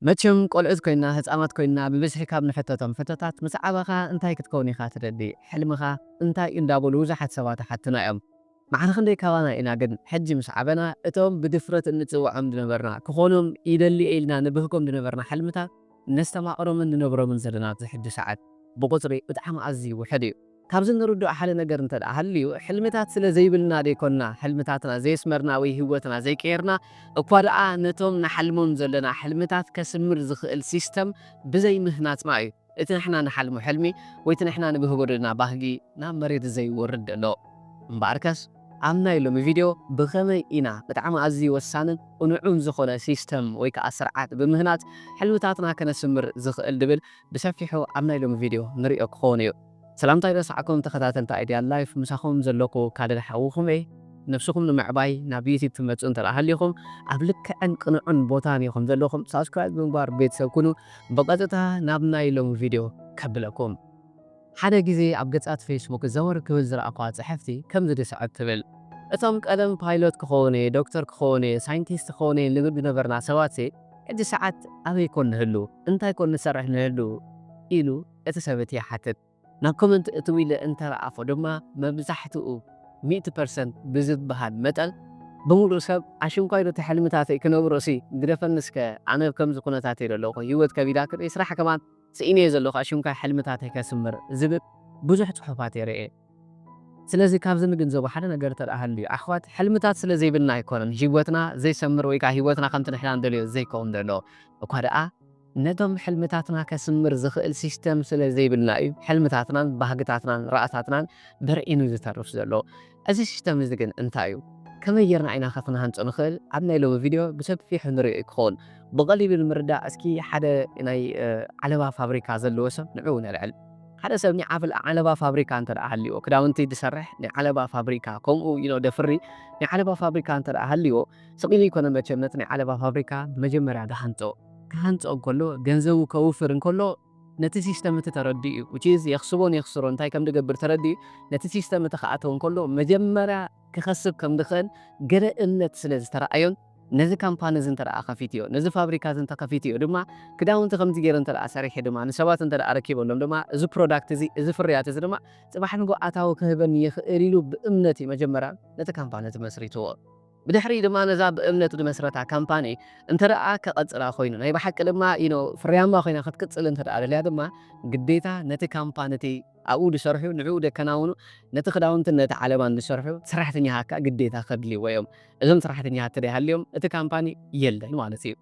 መቸም ቆልዑት ኮይና ህፃናት ኮይና ብብዝሒ ካብ ንሕተቶም ሕቶታት ምስ ዓበኻ እንታይ ክትከውን ኢኻ ትደሊ? ሕልምኻ እንታይ እዩ እንዳበሉ ብዙሓት ሰባት ይሓቱና እዮም። ማዕረ ክንደይ ካባና ኢና ግን ሕጂ ምስ ዓበና እቶም ብድፍረት እንፅውዖም ዝነበርና ክኾኖም ይደሊ ኢልና ንብህጎም ዝነበርና ሕልምታት ነስተማቕሮምን ንነብሮምን ዘለና ኣብዚ ሕጂ ሰዓት ብቁፅሪ ብጣዕሚ ኣዝዩ ውሕድ እዩ። ካብዚ ንርድኦ ሓደ ነገር እንተ ደኣ ሃልዩ፣ ሕልምታት ስለ ዘይብልና ደይኮንና፣ ሕልምታትና ዘየስመርና ወይ ህይወትና ዘይቀየርና፣ እኳ ደኣ ነቶም ንሓልሞም ዘለና ሕልምታት ከስምር ዝኽእል ሲስተም ብዘይምህናጽና እዩ። እቲ ንሕና ንሓልሞ ሕልሚ ወይ እቲ ንሕና ንብህጎ ዘለና ባህጊ ናብ መሬት ዘይወርድ ዘሎ። እምበኣርከስ፣ ኣብ ናይ ሎሚ ቪድዮ ብኸመይ ኢና ብጣዕሚ ኣዝዩ ወሳንን ቅኑዕን ዝኾነ ሲስተም ወይ ከኣ ስርዓት ብምህናጽ ሕልምታትና ከነስምር ዝኽእል ድብል ብሰፊሑ ኣብ ናይ ሎሚ ቪድዮ ንሪኦ ክኸውን እዩ። ሰላምታይ ረሳዕኩም ተኸታተልቲ ኣይድያ ላይፍ፣ ምሳኹም ዘለኹ ካልድ ሓውኹም እየ። ነብስኹም ንምዕባይ ናብ ዩቲብ ትመጹ እንተ ደኣ ሃሊኹም፣ ኣብ ልክዕን ቅኑዕን ቦታን ኢኹም ዘለኹም። ሳብስክራይብ ብምግባር ቤተሰብ ኩኑ። ብቐጥታ ናብ ናይ ሎሚ ቪድዮ ከብለኩም። ሓደ ግዜ ኣብ ገጻት ፌስቡክ ዘወር ክብል ዝረኣኹዋ ጽሕፍቲ ከምዚ ዝስዕብ ትብል። እቶም ቀደም ፓይሎት ክኸውን እየ፣ ዶክተር ክኸውን እየ፣ ሳይንቲስት ክኸውን እየ ንብል ዝነበርና ሰባትሲ፣ ሕጂ ሰዓት ኣበይ ኮን ንህሉ? እንታይ ኮን ንሰርሕ ንህሉ? ኢሉ እቲ ሰብ እቲ ይሓትት። ናብ ኮመንት እትው ኢለ እንተ ረኣፎ ድማ መብዛሕትኡ ሚእቲ ፐርሰንት ብዝበሃል መጠን ብምሉእ ሰብ ኣሽንኳይ ዶ እቲ ሕልምታተይ ክነብሮሲ ግደፈኒ እስከ ኣነ ኣብ ከምዚ ኩነታት እየ ዘለኹ ህይወት ከቢዳትኒ ስራሕ ከማን ስኢነ እየ ዘለኹ ኣሽንኳይ ሕልምታተይ ከስምር ዝብል ብዙሕ ጽሑፋት እየ ርእየ። ስለዚ ካብዚ ንግንዘቦ ሓደ ነገር እንተ ደኣ ሃልዩ ኣሕዋት ሕልምታት ስለ ዘይብልና ኣይኮነን ህይወትና ዘይሰምር ወይ ከኣ ህይወትና ከምቲ ንሕና ንደልዮ ዘይከውን ዘሎ እኳ ደኣ ነቶም ሕልምታትና ከስምር ዝኽእል ሲስተም ስለ ዘይብልና እዩ ሕልምታትናን ባህግታትናን ራእታትናን በርዒኑ ዝተርፍ ዘሎ። እዚ ሲስተም እዚ ግን እንታይ እዩ? ከመይ ጌርና ኢና ከ ክንሃንጾ ንኽእል? ኣብ ናይ ሎሚ ቪድዮ ብሰፊሑ ንሪኦ እዩ ክኸውን። ብቐሊሉ ንምርዳእ እስኪ ሓደ ናይ ዓለባ ፋብሪካ ዘለዎ ሰብ ንዕኡ ነልዕል። ሓደ ሰብ ናይ ዓለባ ፋብሪካ እንተ ደኣ ሃልዎ ክዳውንቲ ዝሰርሕ ናይ ዓለባ ፋብሪካ ከምኡ ኢሎ ደፍሪ ናይ ዓለባ ፋብሪካ እንተ ደኣ ሃልዎ ስቕ ኢሉ ይኮነ መቸም ነቲ ናይ ዓለባ ፋብሪካ መጀመርያ ዝሃንጾ። ክሃንጾ እንከሎ ገንዘቡ ከውፍር እንከሎ ነቲ ሲስተም እቲ ተረዲኡ እዩ። Which is የኽስቦን የኽስሮ እንታይ ከም ዝገብር ተረዲኡ ነቲ ሲስተም እቲ ክኣተው እንከሎ መጀመርያ ክኸስብ ከም ዝኽእል ገለ እምነት ስለ ዝተረኣዮን ነዚ ካምፓኒ እዚ እንተ ደኣ ከፊትዮ ነዚ ፋብሪካ እዚ እንተ ከፊትዮ ድማ ክዳውንቲ ከምዚ ገይረ እንተ ደኣ ሰሪሐ ድማ ንሰባት እንተ ደኣ ረኪበሎም ድማ እዚ ፕሮዳክት እዚ እዚ ፍርያት እዚ ድማ ጽባሕ ንጎ ኣታዊ ክህበኒ ይኽእል ኢሉ ብእምነት እዩ መጀመርያ ነቲ ካምፓኒ እቲ መስሪትዎ። ብድሕሪ ድማ ነዛ ብእምነት ዝመስረታ ካምፓኒ እንተ ደኣ ከቐጽላ ኮይኑ ናይ ብሓቂ ድማ ኢኖ ፍርያማ ኮይና ክትቅጽል እንተ ደኣ ደልያ ድማ ግዴታ ነቲ ካምፓኒ እቲ ኣብኡ ዝሰርሑ ንዕኡ ደከናውኑ ነቲ ክዳውንትን ነቲ ዓለባን ዝሰርሑ ሰራሕተኛታት ከዓ ግዴታ ከድልይዎ እዮም። እዞም ሰራሕተኛታት ተደይሃልዮም እቲ ካምፓኒ የለን ማለት እዩ።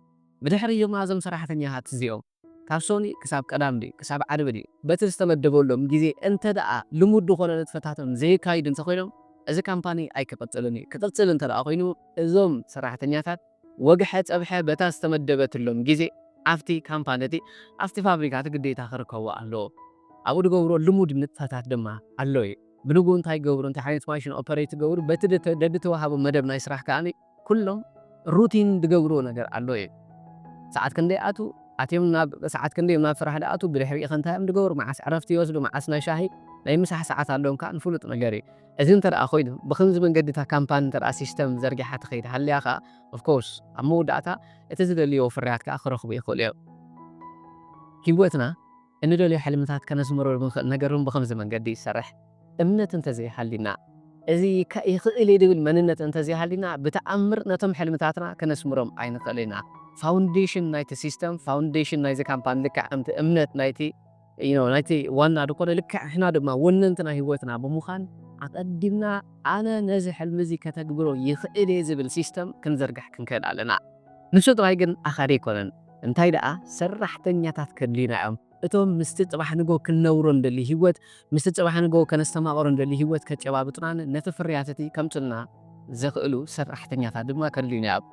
ብድሕሪ ድማ እዞም ሰራሕተኛታት እዚኦም ካብ ሶኒ ክሳብ ቀዳም ድዩ ክሳብ ዓርቢ ድዩ በቲ ዝተመደበሎም ግዜ እንተ ደኣ ልሙድ ዝኾነ ንጥፈታቶም ዘየካይዱ እንተኮይኖም እዚ ካምፓኒ ኣይክቕጽልን እዩ። ክቕጽል እንተ ደኣ ኮይኑ እዞም ሰራሕተኛታት ወግሐ ጸብሐ በታ ዝተመደበትሎም ግዜ ኣብቲ ካምፓኒ እቲ ኣብቲ ፋብሪካ እቲ ግዴታ ክርከቡ ኣለዎ። ኣብኡ ዝገብሮ ልሙድ ንጥፈታት ድማ ኣሎ እዩ። ብንግኡ እንታይ ይገብሩ እንታይ ዓይነት ማሽን ኦፐሬት ይገብሩ በቲ ደድተዋሃቦ መደብ ናይ ስራሕ ከኣ ኩሎም ሩቲን ዝገብርዎ ነገር ኣሎ እዩ። ሰዓት ክንደይ ኣቱ ኣትዮም ናብ ሰዓት ክንደይ ናብ ስራሕ ድኣቱ ብድሕሪኡ ከንታይ እዮም ዝገብሩ መዓስ ዕረፍቲ ይወስዱ መዓስ ናይ ሻሂ ናይ ምሳሕ ሰዓት ኣለዎም ከዓ ንፍሉጥ ነገር እዩ። እዚ እንተ ደኣ ኮይኑ ብከምዚ መንገዲ እታ ካምፓኒ እንተ ደኣ ሲስተም ዘርጊሓ ትኸይድ ሃልያ ከዓ ኦፍኮርስ ኣብ መወዳእታ እቲ ዝደልዮ ፍርያት ከዓ ክረኽቡ ይኽእሉ እዮም። ህይወትና እንደልዮ ሕልምታት ከነስምሮ ንኽእል ነገር እውን ብኸምዚ መንገዲ ይሰርሕ። እምነት እንተዘይሃሊና፣ እዚ ከ-፣ ይኽእል እየ ዝብል መንነት እንተዘይሃሊና፣ ብተኣምር ነቶም ሕልምታትና ከነስምሮም ኣይንኽእል ኢና። ፋውንዴሽን ናይቲ ሲስተም፣ ፋውንዴሽን ናይዚ ካምፓኒ ልክዕ ከምቲ እምነት ናይቲ፣ you know፣ ናይቲ ዋና ዝኾነ ልክዕ ንሕና ድማ ወነንቲ ናይ ህይወትና ብምዃን ኣቐዲምና ኣነ ነዚ ሕልሚ እዚ ከተግብሮ ይኽእል እየ ዝብል ሲስተም ክንዝርግሕ ክንክእል ኣለና። ንሱ ጥራይ ግን ኣኻሊ ኣይኮነን። እንታይ ደኣ ሰራሕተኛታት ከድልዩና እዮም። እቶም ምስቲ ጽባሕ ንጎ ክንነብሮ እንደሊ ህይወት፣ ምስቲ ጽባሕ ንጎ ከነስተማቕሮ እንደሊ ህይወት ከጨባብጡናን ነቲ ፍርያት እቲ ከምጽኡልና ዘኽእሉ ሰራሕተኛታት ድማ ከድልዩና እዮም።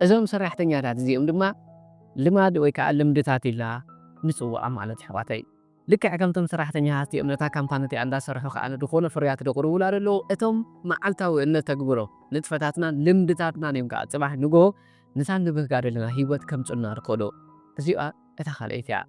እዞም ሰራሕተኛታት እዚኦም ድማ ልማድ ወይ ከኣ ልምድታት ኢልና ንጽውዖም ማለት ኣሕዋተይ። ልክዕ ከምቶም ሰራሕተኛታት እዚኦም ነታ ካምፓኒ እቲኣ እንዳሰርሑ ከኣ ዝኾነ ፍርያት ዘቕርቡላ ዘለዉ እቶም መዓልታዊ እነተግብሮ ንጥፈታትናን ልምድታትናን እዮም ከኣ ጽባሕ ንጎ ንታ ንብህጋ ዘለና ህይወት ከምጽኡልና ዝኽእሉ። እዚኣ እታ ካልኣይቲ እያ።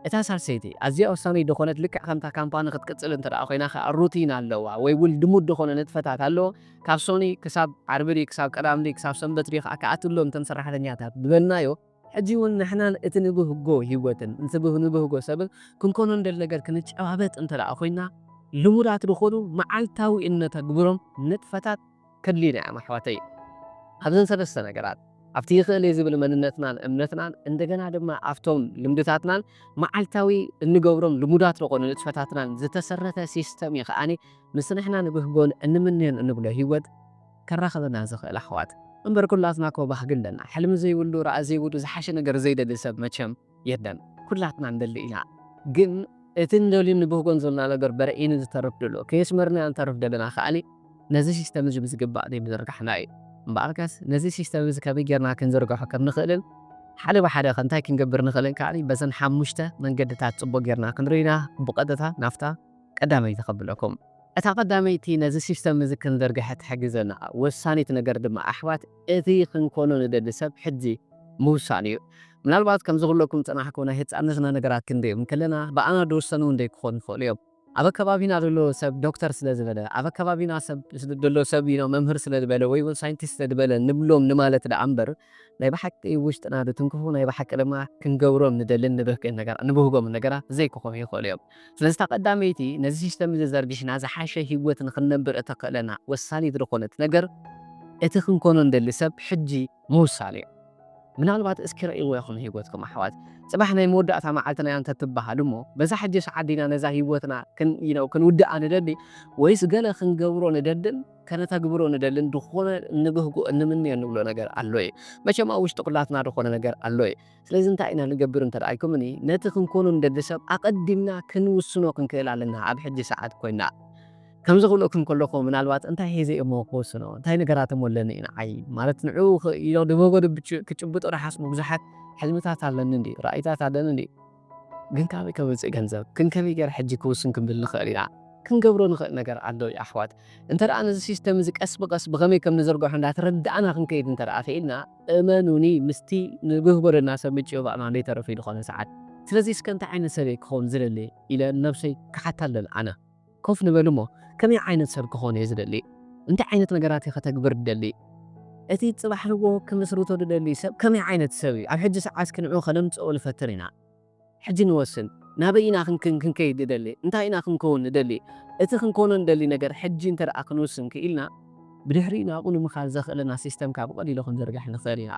እታ ሳልሰይቲ ኣዝያ ወሳነይቲ ዝኾነት ልክዕ ከምታ ካምፓኒ ክትቅጽል እንተ ደኣ ኮይና ከኣ ሩቲን ኣለዋ ወይ እውን ልሙድ ዝኾነ ንጥፈታት ኣለዎ። ካብ ሶኒ ክሳብ ዓርቢ ድዩ ክሳብ ቀዳም ድዩ ክሳብ ሰንበት ድዩ ከኣ ክኣትሎም እቶም ሰራሕተኛታት ዝበልናዮ ሕጂ እውን ንሕናን እቲ ንብህጎ ህይወትን፣ እቲ ብህ-፣ ንብህጎ ሰብን ክንኮኖ እንደሊ ነገር ክንጨባበጥ እንተ ደኣ ኮይና፣ ልሙዳት ዝኾኑ መዓልታዊ እነተግብሮም ንጥፈታት ከድልዩና እዮም ኣሕዋተይ። ኣብዘን ሰለስተ ነገራት፣ ኣብቲ ይኽእል እየ ዝብል መንነትናን እምነትናን፣ እንደገና ድማ ኣብቶም ልምድታትናን መዓልታዊ እንገብሮም ልሙዳት ዝኾኑ ንጥፈታትናን ዝተሰረተ ሲስተም እዩ ከኣኒ ምስ ንሕና ንብህጎን እንምንዮን እንብሎ ህይወት ከራኽበና ዝኽእል ኣሕዋት። እምበር ኩላትና እኮ ባህጊ ኣለና። ሕልሚ ዘይብሉ፣ ራኢ ዘይብሉ፣ ዝሓሸ ነገር ዘይደሊ ሰብ መቸም የለን። ኩላትና ንደሊ ኢና። ግን እቲ ንደልዩን ንብህጎን ዘለና ነገር በርዒኑ ዝተርፍ ደሎ፣ ከየስመርናዮ ንተርፍ ደለና ከኣኒ ነዚ ሲስተም እዚ ብዝግባእ ዘይምዝርጋሕና እዩ። እምበኣርከስ ነዚ ሲስተም እዚ ከመይ ጌርና ክንዝርግሖ ከም ንኽእልን ሓደ ብሓደ ከ እንታይ ክንገብር ንኽእልን ከኣኒ በዘን ሓሙሽተ መንገድታት ጽቡቕ ጌርና ክንርኢና ብቐጥታ ናብታ ቀዳመይቲ ከብለኩም። እታ ቀዳመይቲ ነዚ ሲስተም እዚ ክንዝርግሐ ትሕግዘና ወሳኒት ነገር ድማ ኣሕዋት እቲ ክንኮኖ ንደሊ ሰብ ሕጂ ምውሳን እዩ። ምናልባት ከምዚ ኩለኩም ጸናሕኩ ናይ ህጻንነትና ነገራት ክንርእዮም ከለና ብኣና ዝውሰኑ እንደይክኾኑ ይኽእሉ እዮም። ኣብ ኣከባቢና ዘሎ ሰብ ዶክተር ስለ ዝበለ፣ ኣብ ኣከባቢና ሰብ ስለ ዘሎ ሰብ you know መምህር ስለ ዝበለ ወይ እውን ሳይንቲስት ስለ ዝበለ ንብሎም ንማለት ደኣ እምበር ናይ ብሓቂ ውሽጥና ዝትንክፉ ናይ ብሓቂ ድማ ክንገብሮም ንደልን ንብህግን ነገራ-፣ ንብህጎም ነገራት ዘይክኾኑ ይኽእሉ እዮም። ስለዚ እታ ቀዳመይቲ ነዚ ሲስተም እዚ ዘርጊሕና ዝሓሸ ህይወት ንኽንነብር እተኽእለና ወሳኒት ዝኾነት ነገር እቲ ክንኮኖ እንደሊ ሰብ ሕጂ ምውሳን እዩ። ምናልባት እስኪ ረእይዎ ኢኹም ህይወትኩም ኣሕዋት። ጽባሕ ናይ መወዳእታ መዓልትና እያ እንተትበሃል እሞ በዛ ሕጂ ሰዓት ዲና ነዛ ህይወትና ክን-፣ you know ክንውድኣ ንደሊ ወይስ ገለ ክንገብሮ ንደልን ከነተግብሮ ንደልን ዝኾነ ንብህጎ እንምንዮ ንብሎ ነገር ኣሎ እዩ። መቸም ኣብ ውሽጢ ኩላትና ዝኾነ ነገር ኣሎ እዩ። ስለዚ እንታይ ኢና ንገብር እንተ ደኣ ኢልኩምኒ፣ ነቲ ክንኮኖ ንደሊ ሰብ ኣቐዲምና ክንውስኖ ክንክእል ኣለና ኣብ ሕጂ ሰዓት ኮይና። ከምዚ ክብለኩም ከለኹ ምናልባት እንታይ ሒዘ እየ እሞ ክወስኖ፣ እንታይ ነገራት እሞ ኣለኒ እዩ ንዓይ? ማለት ንዕኡ ኽ-፣ ኢሎ ንብህጎ ድብች-፣ ክጭብጦ ደሓስቡ ብዙሓት ሕልምታት ኣለኒ እንድዩ፣ ራእይታት ኣለኒ እንድዩ። ግን ካበይ ከመጽእ ገንዘብ? ግን ከመይ ገይረ ሕጂ ክውስን ክንብል ንኽእል ኢና? ክንገብሮ ንኽእል ነገር ኣሎ እዩ ኣሕዋት። እንተ ደኣ ነዚ ሲስተም እዚ ቀስ ብቐስ ብኸመይ ከም ንዝርግሖ እንዳተረዳእና ክንከይድ እንተ ደኣ ክኢልና፣ እመኑኒ ምስቲ ንብህጎ ደልና ሰብ ምጭብባቕና ዘይተርፍ እዩ ዝኾነ ሰዓት። ስለዚ እስከ እንታይ ዓይነት ሰብ እየ ክኸውን ዝደሊ ኢለ ነብሰይ ክሓታ ኣለኒ ኣነ። ኮፍ ንበል እሞ ከመይ ዓይነት ሰብ ክኾን እየ ዝደሊ? እንታይ ዓይነት ነገራት እየ ከተግብር ዝደሊ? እቲ ጽባሕ ንግሆ ክምስርቶ ዝደሊ ሰብ ከመይ ዓይነት ሰብ እዩ? ኣብ ሕጂ ሰዓት ክንዕኡ ከነምጽኦ ንፈትን ኢና። ሕጂ ንወስን። ናበይ ኢና ክንክን-፣ ክንከይድ ንደሊ? እንታይ ኢና ክንከውን ንደሊ? እቲ ክንኮኖ ንደሊ ነገር ሕጂ እንተ ደኣ ክንውስን ክኢልና፣ ብድሕሪኡ ናብኡ ንምኻድ ዘኽእለና ሲስተም ከኣ ብቐሊሉ ክንዝርግሕ ንኽእል ኢና።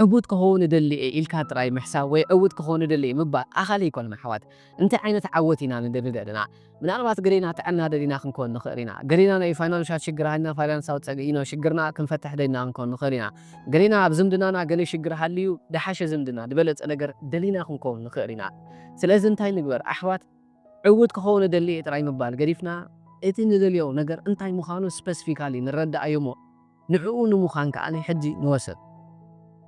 ዕዉት ክኸውን እደሊ እየ ኢልካ ጥራይ ምሕሳብ ወይ ዕዉት ክኸውን እደሊ እየ ምባል ኣኻሊ ኣይኮነን ኣሕዋት። እንታይ ዓይነት ዓወት ኢና ንደሊ ደለና? ምናልባት ገሌና ጥዕና ደሊና ክንኮን ንኽእል ኢና። ገሌና ናይ ፋይናንሻል ሽግር ሃልና ፋይናንሳዊ ጸገ-፣ you know፣ ሽግርና ክንፈትሕ ደሊና ክንኮን ንኽእል ኢና። ገሌና ኣብ ዝምድናና ገለ ሽግር ሃልዩ ደሓሸ ዝምድና፣ ዝበለጸ ነገር ደሊና ክንኮን ንኽእል ኢና። ስለዚ እንታይ ንግበር ኣሕዋት? ዕዉት ክኸውን እደሊ እየ ጥራይ ምባል ገዲፍና፣ እቲ ንደልዮ ነገር እንታይ ምዃኑ ስፐሲፊካሊ ንረዳኣዮ እሞ፣ ንዕኡ ንምዃን ከኣ ናይ ሕጂ ንወሰን።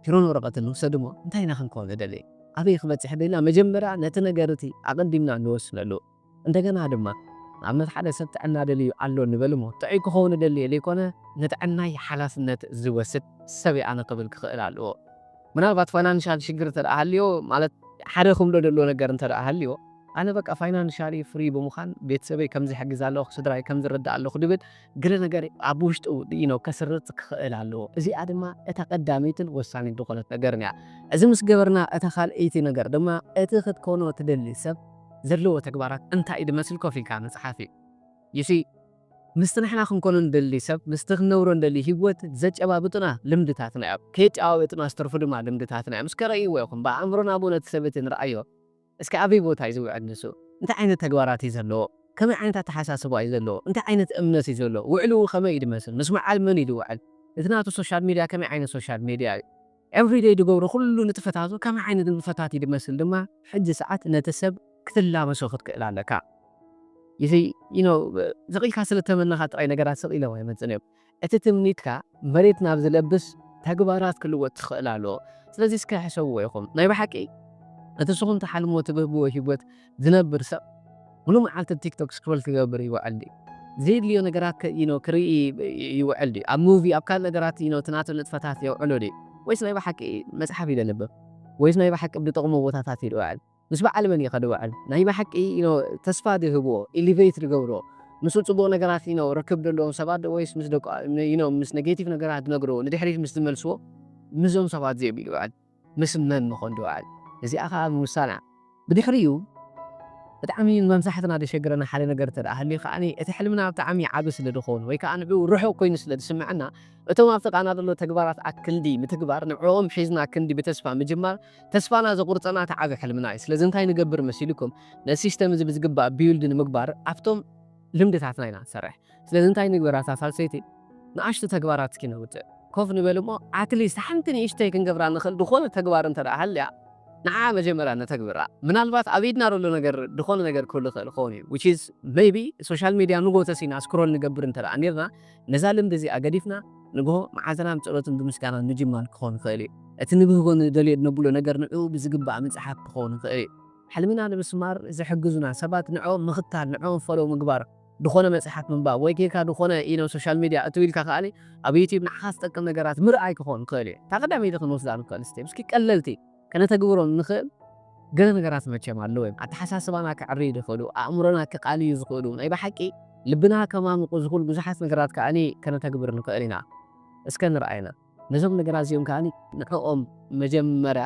ፒሮን ወረቐትን ንውሰድ እሞ፣ እንታይ ኢና ክንከውን ንደሊ? ኣበይ ክበጽሕ ደሊና? መጀመርያ ነቲ ነገር እቲ ኣቐዲምና ንወስነሉ። እንደገና ድማ፣ ንኣብነት ሓደ ሰብ ጥዕና ደልዩ ኣሎ ንበል እሞ፣ ጥዑይ ክኸውን እደሊ እየ ዘይኮነ፣ ንጥዕናይ ሓላፍነት ዝወስድ ሰብ እየ ኣነ ክብል ክኽእል ኣለዎ። ምናልባት ፋይናንሻል ሽግር እንተ ደኣ ሃልዮ፣ ማለት ሓደ ክብሎ ደሎ ነገር እንተ ደኣ ሃልዮ፣ ኣነ በቃ ፋይናንሻሊ ፍሪ ብምዃን ቤተሰበይ ከም ዝሕግዝ ኣለኹ፣ ስድራይ ከም ዝረዳእ ኣለኹ ድብል ገለ ነገር ኣብ ውሽጡ you know ከስርጽ ክኽእል ኣለዎ። እዚኣ ድማ እታ ቀዳመይትን ወሳኒት ዝኾነት ነገርን እያ። እዚ ምስ ገበርና እታ ካልኣይቲ ነገር ድማ እቲ ክትኮኖ ትደሊ ሰብ ዘለዎ ተግባራት እንታይ እዩ ዝመስል ኮፍ ኢልካ ምጽሓፍ እዩ። You see፣ ምስቲ ንሕና ክንኮኖ ንደሊ ሰብ፣ ምስቲ ክንነብሮ ንደሊ ህይወት ዘጨባብጡና ልምድታትና እዮም። ከየጨባበጡና ዝተርፉ ድማ ልምድታትና እዮም። እስከ ረእይዎ ኢኹም፣ ብኣእምሮና ብእውነት ሰብ እቲ ንርኣዮ። እስከ ኣበይ ቦታ እዩ ዝውዕል ንሱ? እንታይ ዓይነት ተግባራት እዩ ዘለዎ? ከመይ ዓይነት ኣተሓሳስባ እዩ ዘለዎ? እንታይ ዓይነት እምነት እዩ ዘለዎ? ውዕልኡ ከመይ እዩ ዝመስል? ምስ በዓል መን እዩ ዝውዕል? እቲ ናቱ ሶሻል ሚድያ ከመይ ዓይነት ሶሻል ሚድያ እዩ? ኤቭሪደይ ዝገብሮ ኩሉ ንጥፈታቱ ከመይ ዓይነት ንጥፈታት እዩ ዝመስል ድማ ሕጂ ሰዓት ነቲ ሰብ ክትላበሶ ክትክእል ኣለካ። እዚ you know ስቕ ኢልካ ስለ ተመነኻ ጥራይ ነገራት ስቕ ኢሎም ኣይመጽን እዮም። እቲ ትምኒትካ መሬት ናብ ዝለብስ ተግባራት ክልወጥ ክኽእል ኣለዎ። ስለዚ እስከ ሕሰብዎ ኢኹም። ናይ ብሓቂ እቲ ንስኹም ትሓልምዎ ትብህግዎ ህይወት ዝነብር ሰብ ሙሉእ መዓልቲ ቲክቶክ ስክሮል ክገብር ይውዕል ድዩ? ዘየድልዮ ነገራት ከ-፣ you know ክርኢ ይውዕል ድዩ? ኣብ ሙቪ ኣብ ካልእ ነገራት you know እቲ ናቱ ንጥፈታት የውዕሎ ድዩ? ወይስ ናይ ብሓቂ መጽሓፍ እዩ ዘንብብ? ወይስ ናይ ብሓቂ ኣብ ዝጠቕሞ ቦታታት እዩ ዝውዕል? ምስ በዓል መን እዩ ከድውዕል? ናይ ብሓቂ you know ተስፋ ዝህብዎ፣ ኢሊቬት ዝገብሮ፣ ምስኡ ጽቡቕ ነገራት you know ርክብ ዘለዎም ሰባት ዶ ወይስ ምስ ደቂ you know ምስ ኔጌቲቭ ነገራት ዝነግርዎ ንድሕሪት ምስ ዝመልስዎ ምስዞም ሰባት እዚኦም እዩ ዝውዕል? ምስ መን ምኾን ድውዕል? እዚኣ ከዓ ምውሳና። ብድሕሪኡ ብጣዕሚ መብዛሕትና ደሸግረና ሓደ ነገር እንተ ደኣ ሃልዩ ከዓኒ እቲ ሕልምና ብጣዕሚ ዓቢ ስለ ዝኾኑ ወይ ከዓ ንዕኡ ርሑቕ ኮይኑ ስለ ዝስምዐና እቶም ኣብ ጥቓና ዘሎ ተግባራት ኣክንዲ ምትግባር ንዕኦም ሒዝና ክንዲ ብተስፋ ምጅማር ተስፋና ዘቑርጸና እቲ ዓቢ ሕልምና እዩ። ስለዚ እንታይ ንገብር መሲልኩም ነዚ ሲስተም እዚ ብዝግባእ ቢውልድ ንምግባር ኣብቶም ልምድታትና ኢና ንሰርሕ። ስለዚ እንታይ ንግበር ኣታ ሳልሰይቲ ንኣሽቱ ተግባራት እስኪ ነውፅእ። ኮፍ ንበል እሞ ኣትሊስት ሓንቲ ንእሽተይ ክንገብራ ንኽእል ዝኾነ ተግባር እንተ ደኣ ሃልያ ንዓ መጀመርያ ነተግብራ። ምናልባት ኣብ ኢድና ዘሎ ነገር ዝኾነ ነገር ክህሉ ይኽእል ክኸውን እዩ። Which is maybe social media ንጎ ተሲና ስክሮል ንገብር እንተ ደኣ ኔርና ነዛ ልምዲ እዚኣ ገዲፍና ንግሆ መዓልትና ብጸሎትን ብምስጋናን ምጅማር ክኸውን ይኽእል እዩ። እቲ ንብህጎ ንደልዮ ነብሎ ነገር ንዕኡ ብዝግባእ ምጽሓፍ ክኸውን ይኽእል እዩ። ሕልምና ንምስማር ዝሕግዙና ሰባት ንዕኦም ምኽታል ንዕኦም ፈሎ ምግባር ዝኾነ መጽሓፍ ምንባብ ወይ ጌርካ ዝኾነ ኢኖ ሶሻል ሚድያ እትው ኢልካ ከኣኒ ኣብ ዩቲብ ንዓኻ ዝጠቅም ነገራት ምርኣይ ክኾን ይኽእል እዩ። እታ ቀዳመይቲ ክንወስዳ ንኽእል ስቴፕ እስኪ ቀለልቲ ከነተግብሮም ንኽእል ገለ ነገራት መቸም ኣለዉ እዮም። ኣተሓሳስባና ክዕርዩ ዝኽእሉ፣ ኣእምሮና ክቃልዩ ዝኽእሉ፣ ናይ ብሓቂ ልብና ከማምቑ ዝኽእሉ ብዙሓት ነገራት ከኣኒ ከነተግብር ንኽእል ኢና። እስከ ንርኣይና። ነዞም ነገራት እዚኦም ከኣኒ ንዕኦም መጀመርያ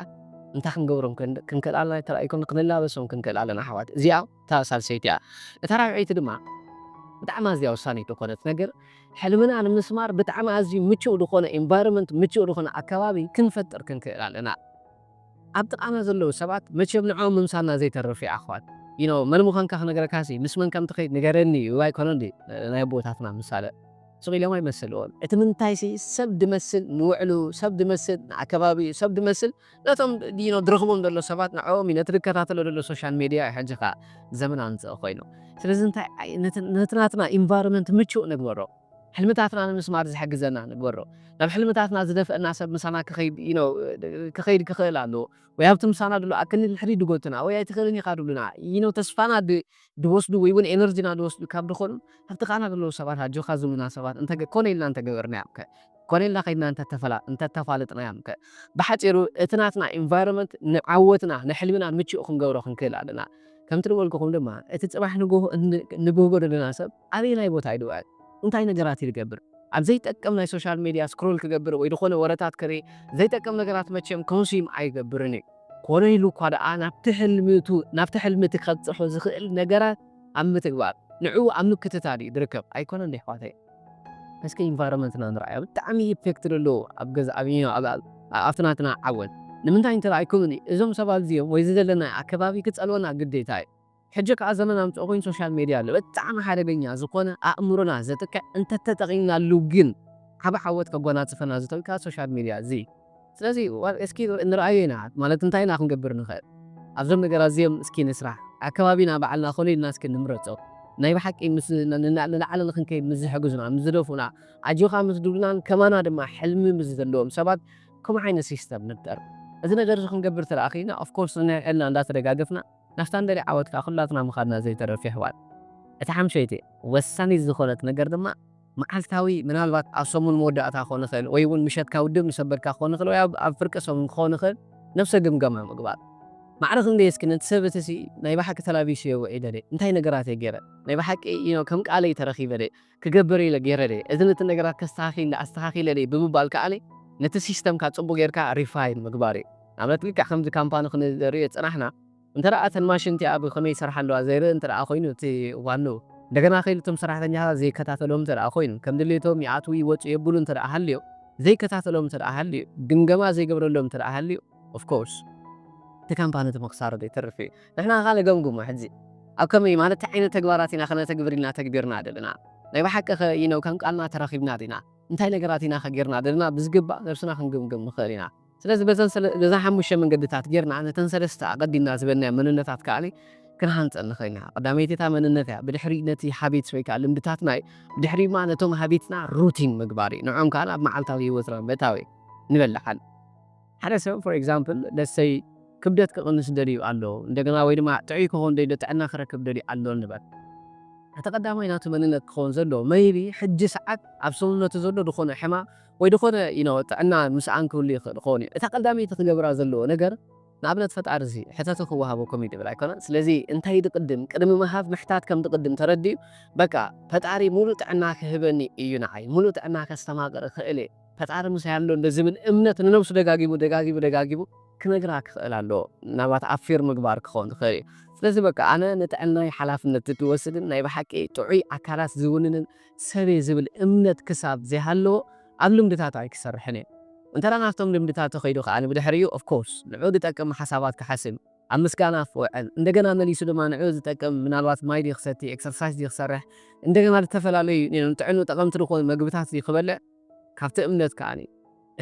እንታይ ክንገብሮም ክንክእል ኣለና ተራእይኮን ክንላበሶም ክንክእል ኣለና ኣሕዋት። እዚኣ እታ ሳልሰይቲ እያ። እታ ራብዐይቲ ድማ ብጣዕሚ ኣዝያ ወሳኒት ዝኾነት ነገር ሕልምና ንምስማር ብጣዕሚ ኣዝዩ ምቹእ ዝኾነ ኢንቫይሮንመንት ምቹእ ዝኾነ ኣከባቢ ክንፈጥር ክንክእል ኣለና። ኣብ ጥቓና ዘለዉ ሰባት መቸም ንዕኦም ምምሳልና ዘይተርፍ እዩ ኣሕዋት። You know መን ምዃንካ ክነግረካሲ ምስ መን ከም ትኸይድ ንገረኒ እዩ ኣይኮነ እንዲ ናይ ኣቦታትና ምሳለ ስቕ ኢሎም ኣይመሰልዎም። እቲ ምንታይሲ ሰብ ድመስል ንውዕሉ ሰብ ድመስል ንኣከባቢ ሰብ ድመስል ነቶም you know ድረኽቦም ዘሎ ሰባት ንዕኦም እዩ ነቲ ድከታተሎ ዘሎ ሶሻል ሜድያ እዩ ሕጂ ኸዓ ዘመን ኣምፅኦ ኮይኑ። ስለዚ እንታይ ነቲ ናትና ኢንቫይሮንመንት ምቹእ ንግበሮ። ሕልምታትና ንምስማር ዝሕግዘና ንግበሮ። ናብ ሕልምታትና ዝደፍአና ሰብ ምሳና ክኸይድ you know ክኸይድ ክኽእል ኣለዎ። ወይ ኣብቲ ምሳና ድሎ ኣክኒ ድሕሪ ድጎትና ወይ ኣይትኽእልን ኢኻ ድብሉና you know ተስፋና ድወስዱ ወይ እውን ኤነርጂና ድወስዱ ካብ ድኾኑ ኣብቲ ቃና ድለዉ ሰባት ኣጆኻ ዝብሉና ሰባት እንተ ኮነ ኢልና እንተገበርናዮም ከ ኮነ ኢልና ከይድና እንተተፋለጥናዮም ከ ብሓፂሩ እቲ ናትና ኢንቫይሮንመንት ንዓወትና ንሕልምና ምችኡ ክንገብሮ ክንክእል ኣለና። ከምቲ ዝበልኩኹም ድማ እቲ ፅባሕ ንብህጎ ዘለና ሰብ ኣበየናይ ቦታ ይድውዕል እንታይ ነገራት ይገብር ኣብ ዘይጠቅም ናይ ሶሻል ሜድያ ስክሮል ክገብር ወይ ዝኾነ ወረታት ክርኢ ዘይጠቅም ነገራት መቸም ኮንሱም ኣይገብርን እዩ። ኮነ ኢሉ እኳ ደኣ ናብቲ ሕልምቱ ናብቲ ሕልምቲ ከብፅሖ ዝኽእል ነገራት ኣብ ምትግባር ንዕኡ ኣብ ምክትታል እዩ ዝርከብ ኣይኮነን ዶ ኣሕዋተይ? እስኪ ኢንቫይሮንመንትና ንርኣዮ ብጣዕሚ ኢፌክት ዘለዎ ኣብ ገዛ ኣብ ኣብቲ ናትና ዓወት ንምንታይ እንተረኣይኩምኒ እዞም ሰባት እዚኦም ወይ እዚ ዘለና ኣከባቢ ክፀልወና ግዴታ እዩ። ሕጂ ከዓ ዘመን ኣምፅኦ ኮይኑ ሶሻል ሜድያ ኣሎ ብጣዕሚ ሓደገኛ ዝኾነ ኣእምሮና ዘጥቅዕ እንተተጠቒምናሉ ግን ዓብ ዓወት ከጎናፅፈና ዝኽእል ከዓ ሶሻል ሜድያ እዚ ስለዚ እስኪ ንርኣዮ ኢና ማለት እንታይ ኢና ክንገብር ንኽእል ኣብዞም ነገራት እዚኦም እስኪ ንስራሕ ኣከባቢና ባዕልና ኮነ ኢልና እስኪ ንምረፆ ናይ ብሓቂ ንላዕሊ ንክንከይድ ምስ ዝሕግዙና ምስ ዝደፉና ኣጆኻ ምስ ድብሉናን ከማና ድማ ሕልሚ ምስ ዘለዎም ሰባት ከምኡ ዓይነት ሲስተም ንፍጠር እዚ ነገር እዚ ክንገብር ተደኣ ኽኢልና ኦፍኮርስ ንሕልና እንዳተደጋገፍና ናብታ ንደልያ ዓወት ከዓ ኩላትና ምኻድና ዘይተርፍ የሕዋት። እታ ሓምሸይቲ ወሳኒት ዝኾነት ነገር ድማ መዓልታዊ ምናልባት ኣብ ሰሙን መወዳእታ ክኾን ይኽእል ወይ እውን ምሸትካ ውድብ ምስ ኣበልካ ክኾን ይኽእል ወይ ኣብ ፍርቂ ሰሙን ክኾን ይኽእል ነብሰ ግምገማ ምግባር። ማዕረ ክንደይ እስኪ ነቲ ሰብ እቲ ሲ ናይ ብሓቂ ተላቢሰዮ ውዒለ ድየ? እንታይ ነገራት እየ ገይረ? ናይ ብሓቂ you know ከም ቃለይ ተረኺበ ድየ? ክገብር ኢለ ገይረ ድየ? እዚ ነቲ ነገራት ከስተኻኺል ኣስተኻኺለ ድየ ብምባል ከኣኒ ነቲ ሲስተምካ ጽቡቕ ጌርካ ሪፋይን ምግባር እዩ። ንኣብነት ልክዕ ከምዚ ካምፓኒ ክንሪኦ ዝጸናሕና እንተ ደኣ እተን ማሽን እቲኣ ብኸመይ ይሰርሓ ኣለዋ ዘይርኢ እንተ ደኣ ኮይኑ እቲ ዋንኡ እንደገና ከይዱ እቶም ሰራሕተኛታት ዘይከታተሎም እንተ ደኣ ኮይኑ ከም ድሌቶም ይኣትዉ ይወፁ የብሉ እንተ ደኣ ሃልዮ ዘይከታተሎም እንተ ደኣ ሃልዩ ግምገማ ዘይገብረሎም እንተ ደኣ ሃልዩ ኦፍኮርስ እቲ ካምፓኒ እቲ ምኽሳሩ ዘይተርፍ እዩ። ንሕና ከዓ ንገምግሞ ሕዚ ኣብ ከመይ ማለት እንታይ ዓይነት ተግባራት ኢና ከነተግብር ኢልና ተግቢርና ዘለና ናይ ብሓቂ ኸ you know ከም ቃልና ተራኺብና ዲና እንታይ ነገራት ኢና ከ ጌርና ዘለና ብዝግባእ ነብስና ክንግምግም ንኽእል ኢና። ስለዚ በዘን ሰለ- በዘን ሓሙሽተ መንገድታት ጌርና ነተን ሰለስተ ኣቐዲምና ዝበልናዮ መንነታት ከኣኒ ክንሃንፀን ንኽእል ኢና። ቀዳመይቲ እታ መንነት እያ። ብድሕሪ ነቲ ሃቢትስ ወይ ከዓ ልምድታትና እዩ። ብድሕሪኡ ድማ ነቶም ሃቢትስና ሩቲን ምግባር እዩ። ንዕኦም ከኣ ናብ መዓልታዊ ህይወትና ምእታው እዩ። ንበል ደሓን ሓደ ሰብ for example let's say ክብደት ክቕንስ ደልዩ ኣሎ እንደገና ወይ ድማ ጥዑይ ክኸውን ደልዩ ጥዕና ክረክብ ደልዩ ኣሎ ንበል። እቲ ቀዳማይ ናቱ መንነት ክኸውን ዘለዎ maybe ሕጂ ሰዓት ኣብ ሰውነቱ ዘሎ ዝኾነ ሕማም ወይ ዝኾነ you know ጥዕና ምስኣን ክህሉ ይኽእል ክኸውን እዩ። እታ ቀዳመይቲ ክገብራ ዘለዎ ነገር ንኣብነት ፈጣሪ እዚ ሕተቱ ክወሃበኩም እዩ ድብል ኣይኮነን። ስለዚ እንታይ ድቅድም ቅድሚ ምሃብ ምሕታት ከም ድቅድም ተረዲኡ በቃ ፈጣሪ ሙሉእ ጥዕና ክህበኒ እዩ ንዓይ ሙሉእ ጥዕና ከስተማቅር እኽእል እየ ፈጣሪ ምሳይ ኣሎ እንደ ዝብል እምነት ንነብሱ ደጋጊሙ ደጋጊሙ ደጋጊሙ ክነግራ ክኽእል ኣለዎ። ምናልባት ኣፌር ምግባር ክኸውን ዝኽእል እዩ። ስለዚ በቃ ኣነ ንጥዕናይ ሓላፍነት ዝወስድን ናይ ብሓቂ ጥዑይ ኣካላት ዝውንንን ሰበይ ዝብል እምነት ክሳብ ዘይሃለዎ ኣብ ልምድታት ኣይክሰርሕን እየ። እንተ ናብቶም ልምድታት ተኸይዱ ከኣ ብድሕሪኡ ኦፍኮርስ ንዑ ዝጠቅም ሓሳባት ክሓስብ ኣብ ምስጋና ክውዕል እንደገና መሊሱ ድማ ንዑ ዝጠቅም ምናልባት ማይ ድዩ ክሰቲ ኤክሰርሳይዝ ድዩ ክሰርሕ እንደገና ዝተፈላለዩ ንጥዕኑ ጠቐምቲ ዝኾኑ መግብታት ድዩ ክበልዕ ካብቲ እምነት ከኣ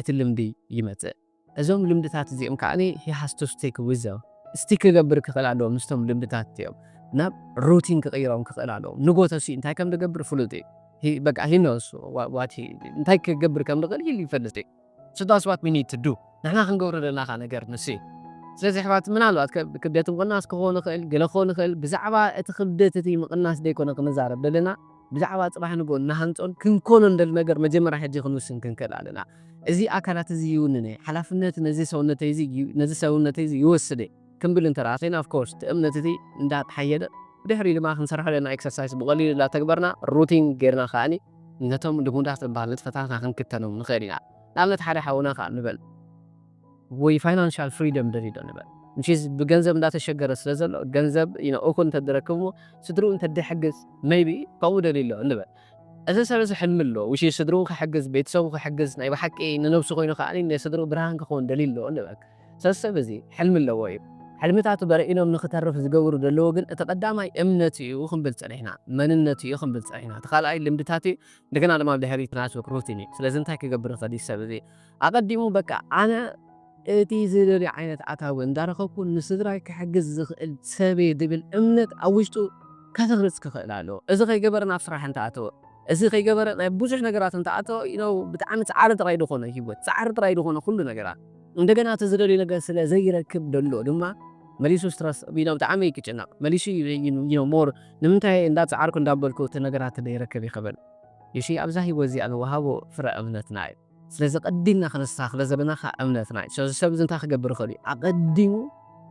እቲ ልምዲ ይመጽእ። እዞም ልምድታት እዚኦም ከዓ he has to stick with them ስቲክ ክገብር ክኽእል ኣለዎ ምስቶም ልምድታት እዮም ናብ ሩቲን ክቕይሮም ክኽእል ኣለዎ ንጎተሲ እንታይ ከም ዝገብር ፍሉጥ እዩ በቃ ሂኖስ እንታይ ክገብር ከም ዝኽእል ይፈልጥ እዩ ስዳስባት ሚኒት ዱ ንሕና ክንገብሮ ዘለና ካ ነገር ንስ ስለዚ ኣሕዋት ምናልባት ክብደት ምቕናስ ክኾን ይኽእል ገለ ክኾን ይኽእል ብዛዕባ እቲ ክብደት እቲ ምቕናስ ዘይኮነ ክንዛረብ ዘለና ብዛዕባ ፅባሕ ንጎ እናሃንፆን ክንኮኖ እንደል ነገር መጀመርያ ሕጂ ክንውስን ክንክእል ኣለና እዚ ኣካላት እዚ ይውንነ ሓላፍነት ነዚ ሰውነተይ እዚ ይወስደ ክንብል እንተ ደኣ ኮይና ኦፍኮርስ እቲ እምነት እቲ እንዳተሓየለ ብድሕሪ ድማ ክንሰርሖ ዘለና ኤክሰርሳይስ ብቐሊሉ እንዳተግበርና ሩቲን ጌርና ከኣኒ ነቶም ልሙዳት ዝበሃል ንጥፈታትና ክንክተኖም ንኽእል ኢና ንኣብነት ሓደ ሓውና ከዓ ንበል ወይ ፋይናንሻል ፍሪደም ደሊዶ ንበል which is ብገንዘብ እንዳተሸገረ ስለ ዘሎ ገንዘብ you know እኹል እንተደረክብዎ ስድርኡ እንተደሕግዝ maybe ከምኡ ደልዩ ኣሎ ንበል እዚ ሰብ እዚ ሕልሚ ኣሎ which is ስድርኡ ክሕግዝ ቤተሰቡ ክሕግዝ ናይ ብሓቂ ንነብሱ ኮይኑ ከዓ ንስድርኡ ብርሃን ክኸውን ደልዩ ኣሎ ንበል ሰሰብ እዚ ሕልሚ ኣለዎ እዩ ሕልምታቱ በርዒኖም ንክተርፍ ዝገብሩ ዘለዎ ግን እቲ ቀዳማይ እምነት እዩ ክንብል ፀኒሕና መንነት እዩ ክንብል ፀኒሕና እቲ ካልኣይ ልምድታት እዩ እንደገና ድማ ብድሕሪት ናስወክ ሩቲን እዩ ስለዚ እንታይ ክገብር ይኽእል እዩ ሰብ እዚ ኣቐዲሙ በቃ ኣነ እቲ ዝደልዮ ዓይነት ኣታዊ እንዳረኸብኩ ንስድራይ ክሕግዝ ዝኽእል ሰብ እየ ዝብል እምነት ኣብ ውሽጡ ከተኽርፅ ክኽእል ኣለዎ እዚ ከይገበረ ናብ ስራሕ እንተኣተወ እዚ ከይገበረ ናይ ብዙሕ ነገራት እንተኣተወ you know ብጣዕሚ ፃዕሪ ጥራይ ዝኾነ ህይወት ፃዕሪ ጥራይ ዝኾነ ኩሉ ነገራት እንደገና እቲ ዝደልዮ ነገር ስለ ዘይረክብ ደሎ ድማ መሊሱ ስትረስ you know ብጣዕሚ እዩ ክጭነቕ መሊሱ you know more ንምንታይ እንዳፃዓርኩ እንዳበልኩ እቲ ነገራት ዘይረክብ ይኽብል you see ኣብዛ ህይወት እዚኣ ንወሃቦ ፍረ እምነትና እዩ ስለዚ ቀዲምና ክነስተኻኽሎ ዘለና ከዓ እምነትና እዩ ስለዚ ሰብ እዚ እንታይ ክገብር ይኽእል እዩ ኣቐዲሙ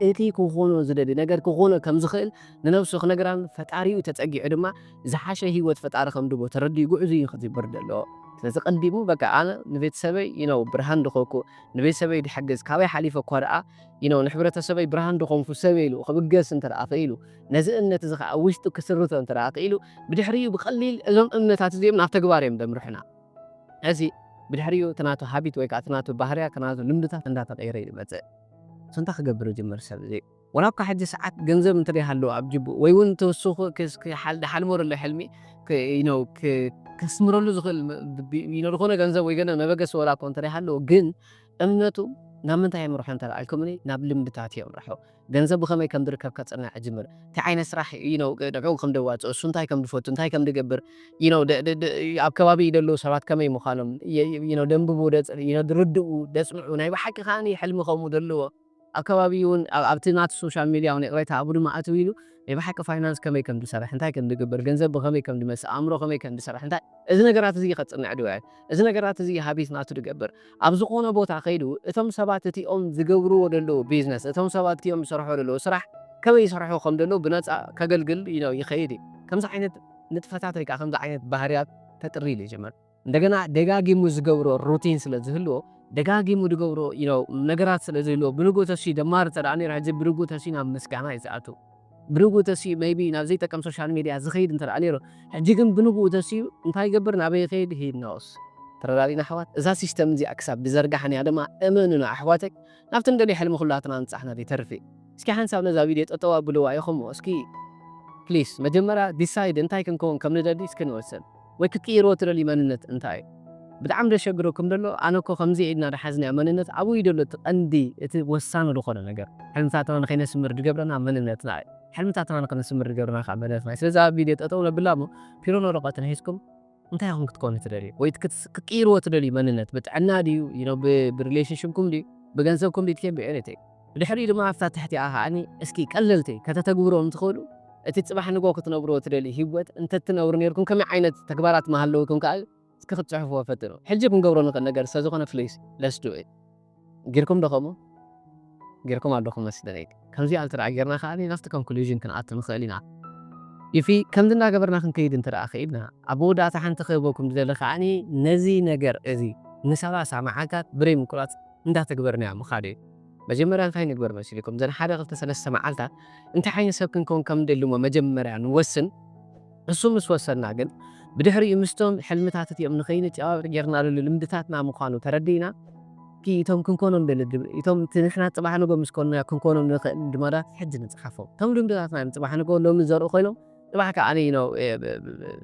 እቲ ክኾኖ ዝደሊ ነገር ክኾኖ ከም ዝኽእል ንነብሱ ክነግራን ፈጣሪኡ ተፀጊዑ ድማ ዝሓሸ ህይወት ፈጣሪ ከም ድቦ ተረዲኡ ጉዕዙ እዩ ክጅብር ዘለዎ ስለዚ ቀዲሙ በቃ ኣነ ንቤተሰበይ you know ብርሃን ድኾኩ ንቤተሰበይ ድሕግዝ ካበይ ሓሊፈ እኳ ደኣ you know ንሕብረተሰበይ ብርሃን ድኾንኩ ሰብ ኢሉ ክብገስ እንተ ደኣ ክኢሉ ነዚ እምነት እዚ ከዓ ውሽጡ ክስርቶ እንተ ደኣ ክኢሉ ብድሕሪኡ ብቐሊል እዞም እምነታት እዚኦም ናብ ተግባር እዮም ደምርሑና እዚ ብድሕሪኡ እቲ ናቱ ሃቢት ወይ ከዓ እቲ ናቱ ባህርያ እቲ ናቱ ልምድታት እንዳተቀየረ እዩ ዝመፅእ ስንታ ክገብር ይጅምር ሰብ እዚ ወላ እኳ ሕጂ ሰዓት ገንዘብ እንተ ዘይሃለዎ ኣብ ጅቡ ወይ እውን ተወስኹ ሓልሞረሎ ሕልሚ ከስምረሉ ዝኽእል ዝኾነ ገንዘብ ወይ ገነ መበገሲ ወላ እኮ እንተ ዘይሃለዎ ግን እምነቱ ናብ ምንታይ የምርሖ እንተ ኢልኩምኒ ናብ ልምድታት የምርሖ ገንዘብ ብኸመይ ከም ዝርከብ ከፅንዕ ጅምር እንታይ ዓይነት ስራሕ ንዕኡ ከም ደዋፅኦ እሱ እንታይ ከም ዝፈቱ እንታይ ከም ዝገብር ኣብ ከባቢ ዘለዉ ሰባት ከመይ ምዃኖም ደንብቡ ዝርድኡ ደፅንዑ ናይ ብሓቂ ከዓ ሕልሚ ከምኡ ዘለዎ ኣብ ከባቢ እውን ኣብቲ ናቲ ሶሻል ሚድያ እውን ይቕሬታ ኣብኡ ድማ ኣትው ኢሉ ናይ ብሓቂ ፋይናንስ ከመይ ከም ዝሰርሕ እንታይ ከም ዝግበር ገንዘብ ብኸመይ ከም ዝመፅእ ኣእምሮ ከመይ ከም ዝሰርሕ እንታይ እዚ ነገራት እዚ ከፅንዕ ድውዕል እዚ ነገራት እዚ ሃቢት ናቱ ዝገብር ኣብ ዝኾነ ቦታ ከይዱ እቶም ሰባት እቲኦም ዝገብርዎ ዘለዉ ቢዝነስ እቶም ሰባት እቲኦም ዝሰርሑ ዘለዉ ስራሕ ከመይ ይሰርሑ ከም ዘለዉ ብነፃ ከገልግል ይኸይድ እዩ ከምዚ ዓይነት ንጥፈታት ወይ ከዓ ከምዚ ዓይነት ባህርያት ተጥሪ ኢሉ ይጀምር እንደገና ደጋጊሙ ዝገብሮ ሩቲን ስለ ዝህልዎ ደጋጊሙ ዝገብሮ ነገራት ስለ ዝህልዎ ብንጉ ተሲ ደማር እንተ ደኣ ነይሩ ሕጂ ብንጉ ተሲ ናብ ምስጋና እዩ ዝኣቱ ብንጉ ተሲ maybe ናብ ዘይጠቀም ሶሻል ሚድያ ዝኸይድ እንተ ደኣ ነይሩ ሕጂ ግን ብንጉ ተሲ እንታይ ይገብር ናበይ ይኸይድ he knows ተረዳዲና ኣሕዋት እዛ ሲስተም እዚኣ ክሳብ ዝዘርጋሕንያ ድማ እመኑና ኣሕዋተይ ናብቲ ንደልዮ ሕልሚ ኩላትና ንጻሕና ዘይተርፍ እዩ እስኪ ሓንሳብ ነዛ ቪድዮ ጠጠው ኣብልዋ ኢኹሞ እስኪ ፕሊስ መጀመርያ ዲሳይድ እንታይ ክንከውን ከም ንደሊ እስኪ ንወስን ወይ ክትቅይርዎ ትደልዩ መንነት እንታይ እዩ ብጣዕሚ ደሸግረኩም ደሎ ኣነ እኮ ከምዚ ኢልና ደሓዝናዮ መንነት ኣብኡ እዩ ደሎ እቲ ቀንዲ እቲ ወሳኒ ዝኾነ ነገር ሕልምታትና ንኸይነስምር ዝገብረና መንነትና እዩ ሕልምታትና ንኸነስምር ዝገብረና ከዓ መንነትና እዩ ስለዚ ኣብ ቪድዮ ጠጠው ነብላ እሞ ፒሮን ወረቐትን ሒዝኩም እንታይ ኢኹም ክትኮኑ ትደልዩ ወይ ክትቅይርዎ ትደልዩ መንነት ብጥዕና ድዩ ብሪሌሽንሽፕኩም ድዩ ብገንዘብኩም ድዩ ትከን ብኤኒቲንግ ብድሕሪኡ ድማ ኣብታ ትሕቲኣ ከዓኒ እስኪ ቀለልቲ ከተተግብርዎም ትኽእሉ እቲ ፅባሕ ንጎ ክትነብርዎ ትደልዩ ህይወት እንተትነብሩ ነርኩም ከመይ ዓይነት ተግባራት መሃለውኩም ከዓ እስኪ ክትፅሕፍዎ ፈትኑ ሕጂ ክንገብሮ ንኽእል ነገር ስለዝኾነ ፕሊስ ለስዱ ጌርኩም ዶ ከምኡ ጌርኩም ኣለኹም መስለኒ ከምዚኣ እንተ ጌርና ከዓ ናብቲ ኮንክሉዥን ክንኣቱ ንኽእል ኢና ኢፊ ከምዚ እናገበርና ክንከይድ እንተ ደኣ ክኢልና ኣብ መወዳእታ ሓንቲ ክህበኩም ዝደሊ ከዓኒ ነዚ ነገር እዚ ንሰላሳ መዓልታት ብረይ ምቁራፅ እንዳተግበርናዮ ምኻድ እዩ መጀመርያ እንታይ ንግበር መሲልኩም? ዘን ሓደ ክልተ ሰለስተ መዓልታት እንታይ ዓይነት ሰብ ክንከውን ከም ደልሞ መጀመርያ ንወስን። እሱ ምስ ወሰንና ግን ብድሕሪኡ ምስቶም ሕልምታት እቲኦም ንኸይንጨባብጥ ጌርና ልሉ ልምድታትና ምዃኑ ተረዲእና፣ እቲ እቶም ክንኮኖም ደሊ ድብል እቶም እቲ ንሕና ጽባሕ ንጎ ምስ ኮንና ክንኮኖም ንኽእል ድማዳት ሕጂ ንጽሓፎም። እቶም ልምድታትና እዮም ጽባሕ ንጎ ሎሚ ዘርኡ ኮይኖም ጽባሕ ከኣ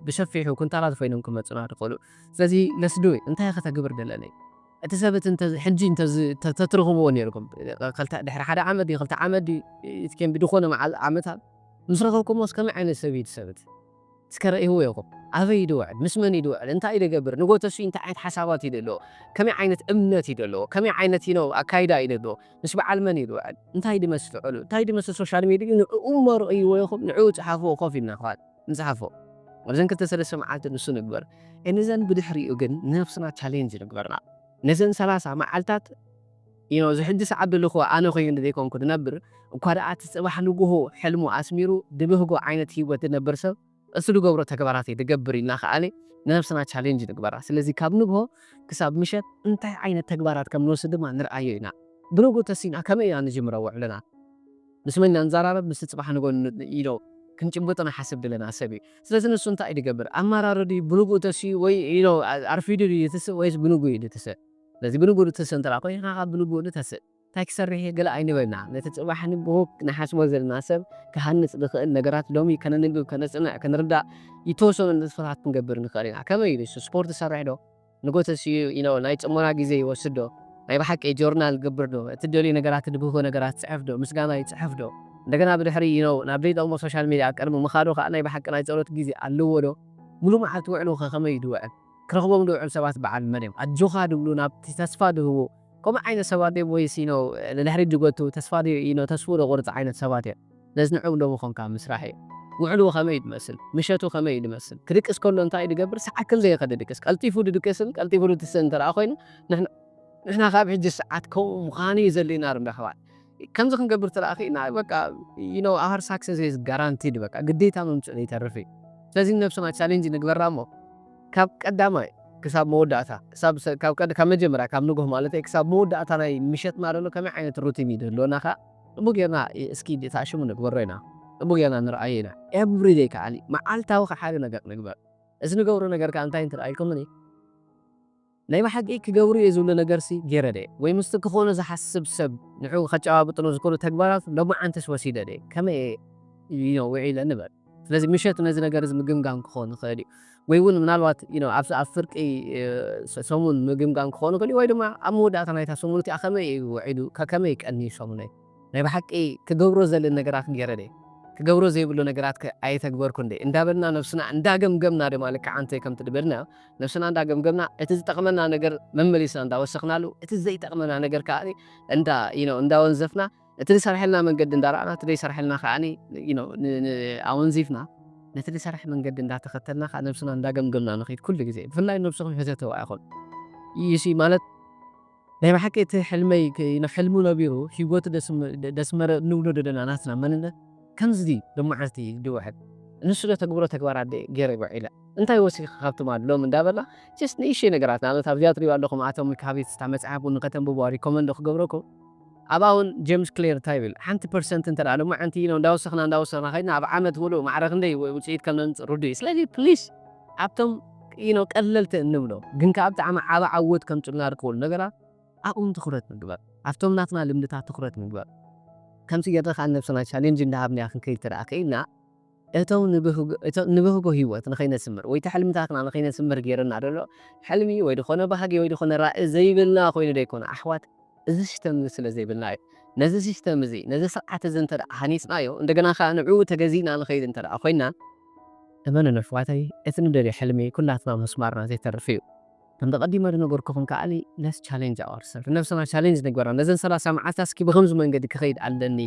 ብሰፊሑ ኩንታላት ኮይኖም ክመጹና ትኽእሉ። ስለዚ ለስዱይ እንታይ ከተግብር ደለኒ? እቲ ሰብ እቲ እንተ ሕጂ እንተ ተትርኽብዎ ነርኩም፣ ድሕሪ ሓደ ዓመት ድዩ ክልተ ዓመት ድዩ እቲ ከም ብድኾነ መዓል ዓመታት ምስ ረኸብኩሞ ከመይ ዓይነት ሰብ እዩ እቲ ሰብ እቲ? እስከ ረእይዎ ኢኹም። ኣበይ ድውዕል? ምስ መን ድውዕል? እንታይ ድገብር? ንጎተሱ እንታይ ዓይነት ሓሳባት እዩ ደለዎ? ከመይ ዓይነት እምነት እዩ ደለዎ? ከመይ ዓይነት ነው ኣካይዳ እዩ ደለዎ? ምስ በዓል መን እዩ ድውዕል? እንታይ ድመስል ዕሉ? እንታይ ድመስል ሶሻል ሚዲያ? ንዕኡ እሞ ረእይዎ ኢኹም። ንዕኡ ጽሓፍዎ ኮፍ ኢልና ክፋል ንጽሓፎ። ኣብዘን ክልተ ሰለስተ መዓልቲ ንሱ ንግበር። እነዘን ብድሕሪኡ ግን ንነብስና ቻሌንጅ ንግበርና። ነዘን ሰላሳ መዓልታት ኢኖ ዝሕጂ ሰዓት ደለኹ ኣነ ኮይኑ ዘይኮንኩ ድነብር እኳ ደኣ እቲ ጽባሕ ንግሆ ሕልሙ ኣስሚሩ ድብህጎ ዓይነት ህይወት ድነብር ሰብ እሱ ድገብሮ ተግባራት እዩ ድገብር ኢልና ከኣኒ ንነብስና ቻሌንጅ ንግበራ። ስለዚ ካብ ንግሆ ክሳብ ምሸት እንታይ ዓይነት ተግባራት ከም ንወስድ ድማ ንርኣዮ ኢና። ብንግሆ ተሲና ከመይ ኢና ንጅምሮ ውዕልና? ምስ መን ኢና ንዘራረብ? ምስቲ ጽባሕ ንጎ ኢሎ ክንጭብጦ ንሓስብ ድለና ሰብ እዩ። ስለዚ ንሱ እንታይ እዩ ድገብር? ኣመራሪ ድዩ? ብንግኡ ተስኡ ወይ ኢሎ ኣርፊዱ ድዩ ትስእ ወይስ ብንግኡ እዩ ትስእ? ስለዚ ብንግኡ ትስእ እንተ ደኣ ኮይንካ ካብ ብንግኡ ንተስእ። እንታይ ክሰርሕ እየ? ገለ ኣይንበልና። ነቲ ጽባሕ ንግሆ ንሓስቦ ዘለና ሰብ ክሃንጽ ዝኽእል ነገራት ሎሚ ከነንብብ፣ ከነጽንዕ፣ ክንርዳእ ይተወሰኑ ንጥፈታት ክንገብር ንኽእል ኢና። ከመይ ኢሉ? ስፖርት ይሰርሕ ዶ? ንጎተሲ ኢኖ ናይ ጽሞና ግዜ ይወስድ ዶ? ናይ ብሓቂ ጆርናል ገብር ዶ? እቲ ደልዩ ነገራት ድብህጎ ነገራት ጽሕፍ ዶ? ምስጋና ይጽሕፍ ዶ? እንደገና ብድሕሪ ኢኖ ናብ ዘይጠቕሞ ሶሻል ሚድያ ቅድሚ ምኻዱ ከኣ ናይ ብሓቂ ናይ ጸሎት ግዜ ኣለዎ ዶ? ሙሉ መዓልቲ ውዕሉ ከ ከመይ ድውዕል? ክረኽቦም ድውዕል ሰባት በዓል መን እዮም? ኣጆኻ ድብሉ ናብቲ ተስፋ ድህቡ ከምኡ ዓይነት ሰባት እዮም ወይስ ኢኖ ንድሕሪት ድጎቱ ተስፋ ድዩ ኢኖ ተስፉ ደቑርጽ ዓይነት ሰባት እዮም? ነዝንዑ ዶ ምኾንካ ምስራሕ እዩ። ውዕሉ ከመይ ድመስል? ምሸቱ ከመይ ድመስል? ክድቅስ ከሎ እንታይ ድገብር? ሰዓክል ዘይኸ ድድቅስ? ቀልጢፉ ድድቅስን ቀልጢፉ ድትስእን እንተ ደኣ ኮይኑ ንሕና ንሕና ካብ ሕጂ ሰዓት ከምኡ ምዃኑ እዩ ዘድልየና ርምቢ ኣሕዋት። ከምዚ ክንገብር እንተ ደኣ ኽኢልና በቃ you know our success is guaranteed በቃ ግዴታ ምምፅኡ ዘይተርፍ እዩ። ስለዚ ንነብስና ቻሌንጅ ንግበራ እሞ ካብ ቀዳማይ ክሳብ መወዳእታ ክሳብ ሰ- ካብ ቀድ- ካብ መጀመርያ ካብ ንግሆ ማለት እዩ ክሳብ መወዳእታ ናይ ምሸትና ዘሎ ከመይ ዓይነት ሩቲን እዩ ደሎና ከዓ ጽቡቅ ጌርና እስኪ ተኣሽሙ ንግበሮ ኢና። ጽቡቅ ጌርና ንርኣዮ ኢና። ኤቭሪደይ ከዓ መዓልታዊ ከዓ ሓደ ነገር ንግበር። እዚ ንገብሮ ነገር ከዓ እንታይ እንትርኣይልኩምኒ ናይ ብሓቂ ክገብሩ እየ ዝብሎ ነገርሲ ገይረ ድየ ወይ ምስቲ ክኾኖ ዝሓስብ ሰብ ንዕኡ ከጨባብጥሎ ዝኽእሉ ተግባራት ሎማዓንትስ ወሲደ ድየ ከመይ እየ you know ውዒለ ንበል። ስለዚ ምሸት ነዚ ነገር እዚ ምግምጋም ክኾን ይኽእል እዩ ወይ እውን ምናልባት you know ኣብዚ ኣብ ፍርቂ ሰሙን ምግምጋም ክኾን ይኽእል እዩ ወይ ድማ ኣብ መወዳእታ ናይታ ሰሙን እቲኣ ከመይ እዩ ውዒሉ ከመይ ቀንዩ ሰሙነይ ናይ ብሓቂ ክገብሮ ዘልን ነገራት ገይረ ድየ ክገብሮ ዘይብሉ ነገራት ከ ኣየተግበርኩ እንደ እንዳበልና ነብስና እንዳገምገምና ድማ ልክዕ ኣንተ ከምቲ ድበልና ነብስና እንዳገምገምና እቲ ዝጠቕመና ነገር መመሊስና እንዳወሰኽናሉ እቲ ዘይጠቕመና ነገር ከዓ እንዳ you know እንዳወንዘፍና እቲ ዝሰርሐልና መንገዲ እንዳረኣና እቲ ዘይሰርሐልና ከዓ you know ን- ን- ኣወንዚፍና ነቲ ዝሰርሐ መንገዲ እንዳተኸተልና ከዓ ነብስና እንዳገምገምና ንኸይድ ኩሉ ግዜ ብፍላይ ነብስኹም ሕተትዋ ኢኹም ይሲ ማለት ናይ ብሓቂ እቲ ሕልመይ ክ- you know ሕልሙ ነቢሩ ህይወቱ ደስም- ደ- ደስመረ ንብሎ ደለና ናትና መንነት ከምዚ ድዩ ሎማዓንቲ ድውሕድ ንሱ ዶ ተግብሮ ተግባራት ደ ገይረ ይውዒለ እንታይ ወሲኺ ካብቲ ማድ ሎም እንዳበላ ጀስት ንእሽተይ ነገራት ንኣብነት ኣብዚኣ ትሪእዋ ኣለኹም ኣቶም ካቤት ስታ መፅሓፍ እውን ከተንብቦ ሪኮመንዶ ክገብረኩም ኣብኣ እውን ጀምስ ክሌር እንታይ ይብል ሓንቲ ፐርሰንት እንተ ደኣ ሎማዓንቲ ነው እንዳወሰኽና እንዳወሰኽና ከይድና ኣብ ዓመት ሙሉእ ማዕረ ክንደይ ውፅኢት ከም ነምፅእ ርዱ እዩ ስለዚ ፕሊስ ኣብቶም you know ቀለልቲ እንብሎ ግን ከዓ ብጣዕሚ ዓበ ዓወት ከምፅልና ዝኽእሉ ነገራት ኣብኦም ትኹረት ንግበር ኣብቶም ናትና ልምድታት ትኹረት ንግበር ከምዚ ጌርና ከዓ ነብስና ቻሌንጅ እንዳሃብና ክንከይድ ተደኣ ክኢልና እቶም ንብህጎ- እቶም ንብህጎ ህይወት ንኸይነስምር ወይ እቲ ሕልምታትና ንኸይነስምር ገይርና ደሎ ሕልሚ ወይ ዝኾነ ባህጊ ወይ ዝኾነ ራኢ ዘይብልና ኮይኑ ደይኮነ ኣሕዋት እዚ ሲስተም እዚ ስለ ዘይብልና እዩ ነዚ ሲስተም እዚ ነዚ ስርዓት እዚ እንተ ደኣ ሃኒፅናዮ እንደገና ከዓ ንዕኡ ተገዚእና ንኸይድ እንተ ደኣ ኮይና እመኑን ኣሕዋተይ እቲ ንደልዮ ሕልሚ ኩላትና ምስማርና ዘይተርፍ እዩ ከም ተቐዲመ ዝነገርኩኹም ከዓኒ let's challenge ourselves ነብስና ቻሌንጅ ንግበራ ነዘን ሰላሳ መዓልታት እስኪ ብኸምዚ መንገዲ ክኸይድ ኣለኒ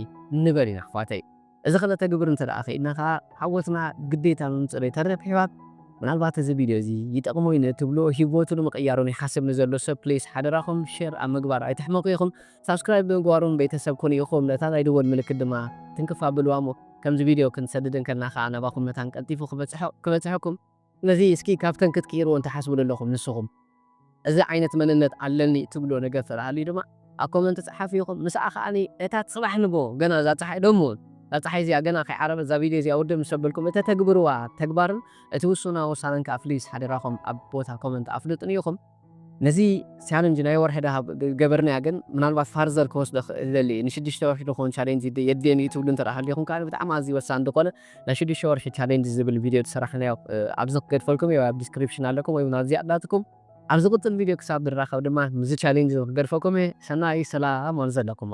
ንበል ኢና ኣሕዋተይ እዚ ከነተግብር እንተ ደኣ ኽኢልና ኸዓ ዓወትና ግዴታ ምምፅእ ዘይተርፍ ኣሕዋት ምናልባት እዚ ቪድዮ እዚ ይጠቕሞ እዩ ንእትብልዎ ህይወቱ ንምቕያሩ ይሓስብ ንዘሎ ሰብ ፕሊስ ሓደራኹም ሼር ኣብ ምግባር ኣይትሕመቑ ኢኹም ሳብስክራይብ ብምግባሮም ቤተሰብ ኩኑ ኢኹም ነታ ናይ ድወል ምልክት ድማ ትንክፍ ኣብልዋ እሞ ከምዚ ቪድዮ ክንሰድድ እንከልና ከዓ ናባኹም መታን ቀልጢፉ ክበፅሐ- ክበፅሐኩም ስለዚ እስኪ ካብተን ክትቅይርዎ እንተሓስቡ ዘለኹም ንስኹም እዚ ዓይነት መንነት ኣለኒ ትብሎ ነገር ተደሃልዩ ድማ ኣብ comment ጸሓፉ ኢኹም። ምስኣ ከኣ እታ ጽባሕ ንጎ ገና እዛ ጸሓይ ደሞ እዛ ጸሓይ እዚኣ ገና ከይዓረበት እዛ ቪድዮ እዚኣ ውድእ ምስ ኣበልኩም እተተግብርዋ ተግባርን እቲ ውሱና ውሳነን ከኣ ፕሊስ ሓደራኹም ኣብ ቦታ comment ኣፍልጡኒ ኢኹም። ነዚ ቻለንጅ ናይ ወርሒ ደሃብ ገበርናያ ግን ምናልባት ፋርዘር ክወስዶ ክእል ደሊ ንሽዱሽተ ወርሒ ዝኸውን ቻሌንጅ የድልየኒ እዩ ትብሉ እንተ ደኣ ሃሊኹም ከኣ ብጣዕሚ ኣዝዩ ወሳኒ ዝኾነ ናይ ሽዱሽተ ወርሒ ቻሌንጅ ዝብል ቪድዮ ዝሰራሕናዮ ኣብዚ ክገድፈልኩም እየ ኣብ ዲስክሪፕሽን ኣለኩም ወይ እውን ኣብዚ ኣላትኩም። ኣብ ዝቕጽል ቪድዮ ክሳብ ንራኸብ ድማ ምስዚ ቻሌንጅ ክገድፈኩም እየ። ሰናይ ሰላም ኣብ ዘለኩሞ።